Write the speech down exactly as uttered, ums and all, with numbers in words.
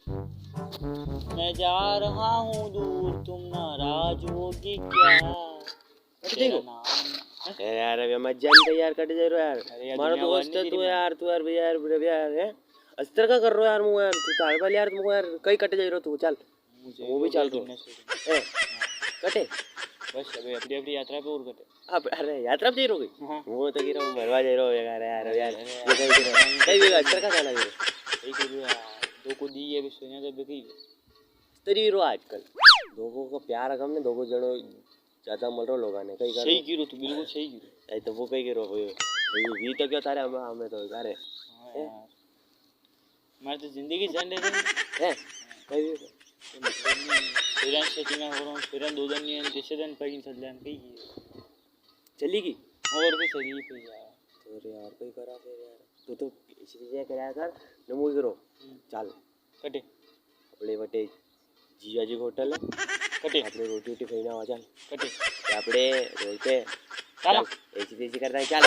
मैं जा रहा हूँ दूर, तुम नाराज होगी क्या? कट जाएगा। तेरा नाम। अरे यार, अबे मत जान दे यार, कट जाए रो यार। अरे यार, मारो दुनिया दोस्त भर है नहीं तू तेरी यार, तू यार, भैया यार, भैया यार, हैं? अस्तर का कर रो यार, मुझे यार, तू तार वाले यार, मुझे यार, कहीं कट जाए रो तू, चल। मुझे वो भी भी चल रो। दुनिया से। ए, कटे। बस अबे अपनी अपनी यात्रा पे और कटे। अब, अरे, यात्रा पे जाई रो कई? हाँ। वो तो गिरो, मरवा जाई रो, बेकार है यार, यार। अरे, ये कहीं गिरो। कहीं भी अस्तर का गाना गिरो। कहीं गिरो यार, दो को दी है, अभी सोनिया तो बिकी। तरी रो आजकल। दो को प्यार कम ने, दो को जणो ज्यादा मल रो लोगा ने, कहीं करो। सही गिरो तू, बिल्कुल सही गिरो। आई तो वो कहीं गिरो, वो, वो, वी तो क्या तारे, हम, हमें तो तारे। हाँ हैं? यार। मारे तो जिंदगी जान दे दे। हैं? कहीं भी। कोई मतलब नहीं। फिर सेटिंग करो, फिर दो दिन नहीं, तीसरे दिन पैकिंग चल जाए, कहीं की। चली गई? और भी चली गई यार। तो यार, कोई करा फिर यार। तू तो इसी तरह करा कर, नमो करो। हम्म। चल। कटे। अपने बटे जीजा जी को होटल है। कटे। अपने रोटी वोटी खाई ना आ, चल। कटे। अपने रोड पे चल। चल, ऐसी तैसी करता है, चल।